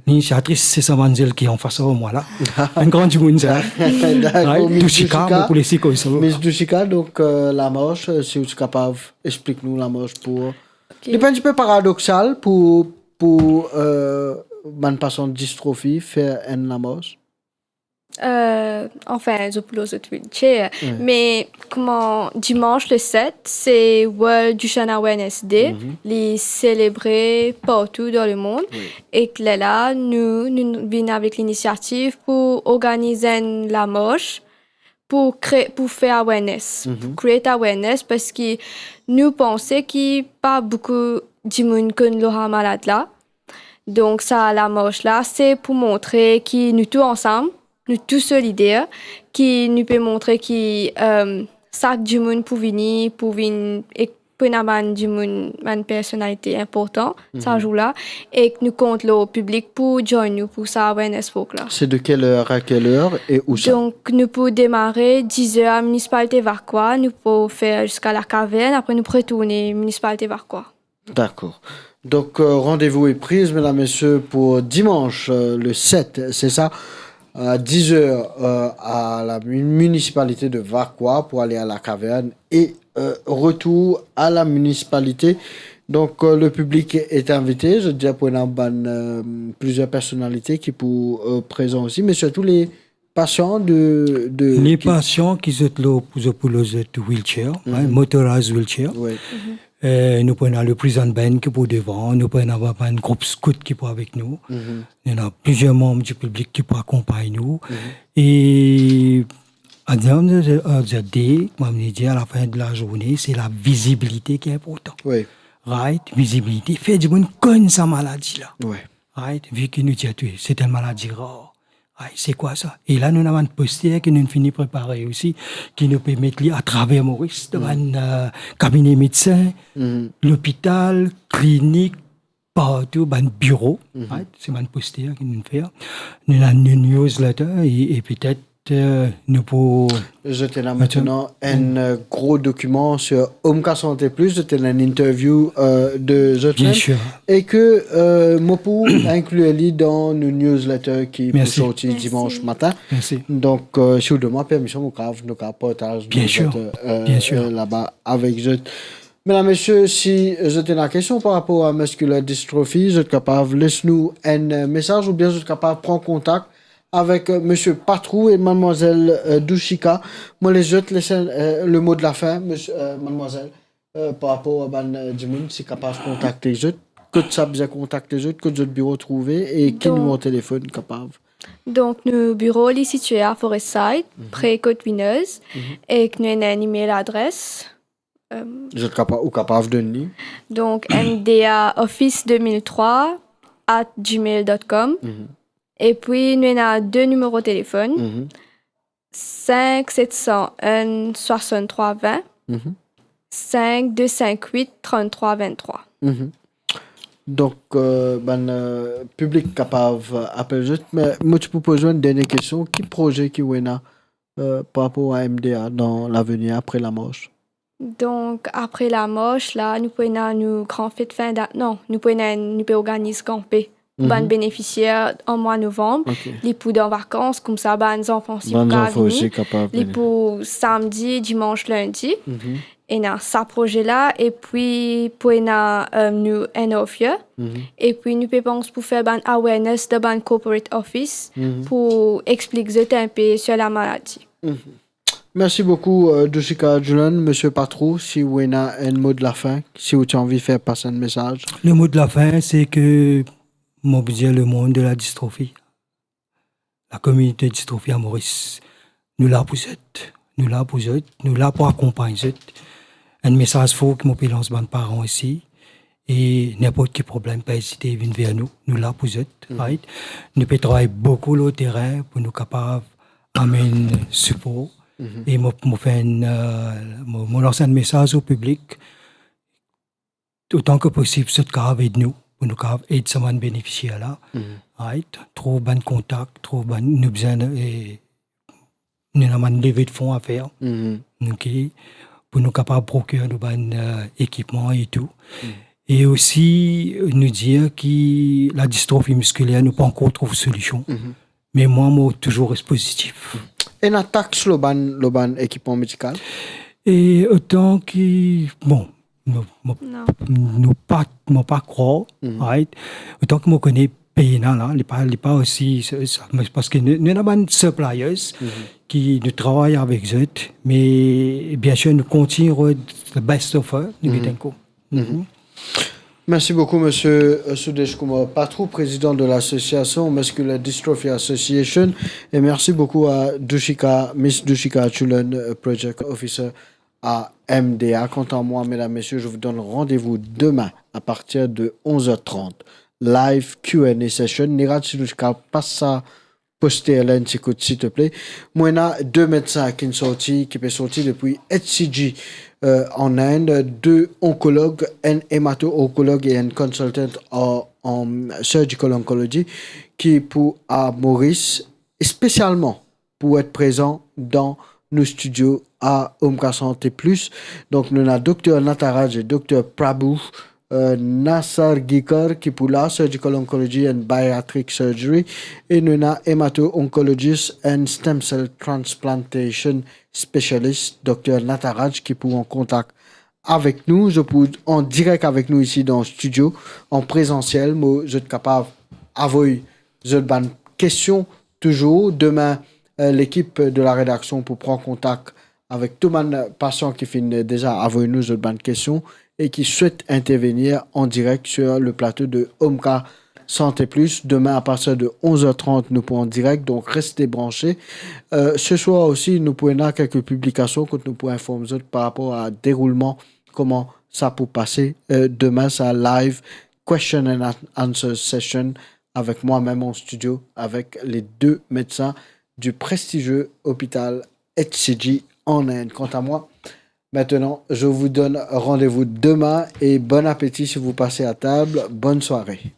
Linisiatris, se sa manzel ki anfas ar mwa la. Enn gran dimoun sa. Dakor, Miss Douchika, mo pou les li koz sa. Miss Douchika, donk, euh, lamars, euh, si ou ti kapav explik nou lamars pou, ok, li pa enn tipe paradoksal pou, pou, euh, bann pasian distrofi fer enn lamars? Euh, anfin, zot pou lor zot wheelchair. Wi. Me kouma dimans le set, se World Duchenne Awareness Day, li selebre partou dan lemond. Wi. Ek lerla, nou, nou vinn avek linisiativ pou organiz enn lamars pou kre-, pou fer awareness, pou create awareness, parski nou panse ki pa boukou dimoun konn lor sa malad la. Donk, sa lamars la, se pou montre ki nou tou ansam, nou tou solider, ki nou pe montre ki, euh, sak dimoun pou vini, pou vinn, ek pou ena bann dimoun, bann personalite inportan, sa zour la, ek nou kont lor piblik pou join nou pou sa awareness walk la. C'est de quelle heure à quelle heure et où ça? Donk, nou pou demare diz er a minisipalite Vacoas, nou pou fer ziska Lakavern, apre nou pou retourne minisipalite Vacoas. Dakor. Donk, euh, randevou est pris, medam, mesie, pou dimans, euh, le set, se sa, a diz er, euh, a la mi-, minisipalite de Vacoas pou ale a Lakavern e, euh, retour a la minisipalite Donc, euh, le public est invité, zot dir pou ena bann, euh, plizier personalite ki pou, euh, prezan osi, me sirtou les patients de, de, Les ki patients ki zot lor, pou zot, pou lor zot wheelchair, hein, Mhm. motorized wheelchair. Oui. Mhm. Euh, nou pou ena le prison band ki pou devan, nou pou ena bann group scout ki pou avek nou. Mhm. Nou ena plizier manm di piblik ki pou akonpagn nou. Mhm. E at the end of the, of the day, kouma mo dir, a la fin de la zourne, se la vizibilite ki inportan. Oui. Right? Vizibilite, fer dimoun konn sa maladi la. Oui. Right? Vi ki nou dir tou, se enn maladi rar. Ay, se kwa sa? E la, nou ena bann poster ki nou fini prepare osi, ki nou pe met li atraver Moris, dan Mhm. bann, euh, kabine medsin, Mhm. lopital, klinik, partou, bann biro. Mhm. Ay, se bann poster ki nou fer. Nou ena nou newsletter e, e petet, euh, nou pou Zot ena Atann. Atann, enn, euh, gro dokiman sur Omka Santé Plus, zot ena enn interview, euh, de zot Bien mem. Sir. E ke, euh, mo pou inklir li dan nou newsletter ki pou Mersi. Sorti Mersi. Dimans matin. Mersi. Donk, euh, si ou donn mwa permision, mo kav, nou kav partaz Bien sir. Newsletter, euh, Bien sir. Euh, laba avek zot. Medam, mesie, si zot ena kestion par rapor a muscular dystrophy, zot kapav les nou enn, euh, mesaz oubien zot kapav pran kontak avek, euh, Misie Patrou e Madmwazel, euh, Douchika. Mo les zot les, euh, le mo de la fin, misie, euh, madmwazel, euh, par rapor a bann, euh, dimoun, si kapav kontakte zot, kot sa bizin kontakte zot, kot zot biro trouve e ki Donk, nimero telefonn kapav. Donk, nou biro li sitie a Forest Side, Mhm. pre kot Winners, Mhm. ek nou ena enn email adres. Euh, Zot kapa-, ou kapav donn li? Donk, M D A office deux mille trois at gmail dot com. Mhm. Epi, nou ena de nimero telefonn. Mhm. Cinq sept cent un soixante-trois vingt, Mhm. cinq deux cinq huit trente-trois vingt-trois. Mhm. Donk, euh, bann, euh, piblik kapav, euh, apel zot, me mo ti pou poz ou enn dernie kestion, ki proze ki ou ena, euh, par rapor a M D A dan lavenir apre lamars? Donk, apre lamars la, nou pou ena nou gran fet fin dane, non, nou pou ena, nou pe organiz kanpe pou bann Mhm. benefisier an mwa novanm. Ok. Li pou dan vakans, koumsa bann zanfan osi Bann pou kapav zanfan vini. Osi kapav Li vini. Pou samdi, dimans, lindi. Mhm. Ena sa proze la, epi pou ena, euh, nou end of year. Mhm. Epi nou pe pans pou fer bann awareness dan bann corporate office Mhm. pou explik zot inpe sur lamaladi. Mhm. Mersi boukou, euh, Douchika Julen. Misie Patrou, si ou ena enn mo de la fin, si ou ti anvi fer pas enn mesaz. Le mo de la fin, se ke mo pou dir lemond de la dystrophie, lakominite dystrophie a Moris, nou la pou zot, nou la pou zot, nou la pou akonpagn zot. Enn mesaz for ki mo pe lans bann paran isi, e ninport ki problem, pa ezite vinn ver nou, nou la pou zot, Mhm. right? Nou pe travay boukou lor terin pou nou kapav amenn sipor. Mhm. E mo, mo fer enn, euh, mo, mo lans enn mesaz o piblik, otan ki posib, zot kapav ed nou, pou nou kapav ed sa bann benefisier la, Mhm. right? Trouv bann kontak, trouv bann, nou bizin, e, nou ena bann leve de fon a fer. Mhm. Ok? Pou nou kapav prokir nou bann, euh, ekipman e tou. Mhm. E osi, nou dir ki la dystrophie musculaire, nou pa ankor trouv solision. Mhm. Me mwa, mo touzour res pozitif. Ena tax lor bann, lor bann ekipman medikal? E otan ki, bon, nou, mo, Non. nou pa, mo pa krwar, Mhm. right? Otan ki mo kone, pena la, li pa, li pa osi, sa, sa, me parski nou, nou ena bann suppliers Mhm. ki nou travay avek zot, me biensir nou kontign rod the best offer, nou Mhm. get enn kou. Mhm. Mhm. Merci beaucoup, Monsieur, euh, Sudesh Kumar Patrou, président de l'association Muscular Dystrophy Association. Et merci beaucoup à Dushika, Miss Dushika Chulen, euh, Project Officer à M D A. Quant à moi, mesdames, messieurs, je vous donne rendez-vous demain à partir de onze heures trente. Live Q and A session. Niraj, si nou kapav pas sa poster la enn ti kout, silteple. Mo ena de medsin ki'nn sorti, ki pe sorti depi H C G, euh, an Inde, de onkolog, enn hemato-onkolog e enn consultant an, an surgical oncology, ki pou a Moris, spesialman pou et prezan dan nou studio a Omka Santé Plus. Donk, nou ena Dokter Nataraj e Dokter Prabhu, euh, Nasargikar ki pou la, Surgical Oncology and Bariatric Surgery, e nou ena Hemato-Oncologist and Stem Cell Transplantation Specialist, Dokter Nataraj, ki pou an kontak avek nou, zot pou an direk avek nou isi dan studio, an prezansiel, mo zot kapav avoy zot bann kestion touzour. Demin, eh, lekip de la redaksion pou pran kontak avek tou bann pasian ki finn deza avoy nou zot bann kestion e ki swet intervenir an direk sur le plato de Omka Santé Plus. Demin, a partir de onz er trant, nou pou an direk, donk reste branche. Eh, se swar osi, nou pou ena kelke piblikasion kot nou pou inform zot par rapor a deroulman, kouma sa pou pase. Eh, demin, sa live question and an-, answer session avek mwa mem an studio, avek le de medsin du prestigieux hôpital H C G en Inde. Quant à moi, maintenant, je vous donne rendez-vous demain et bon appétit si vous passez à table. Bonne soirée.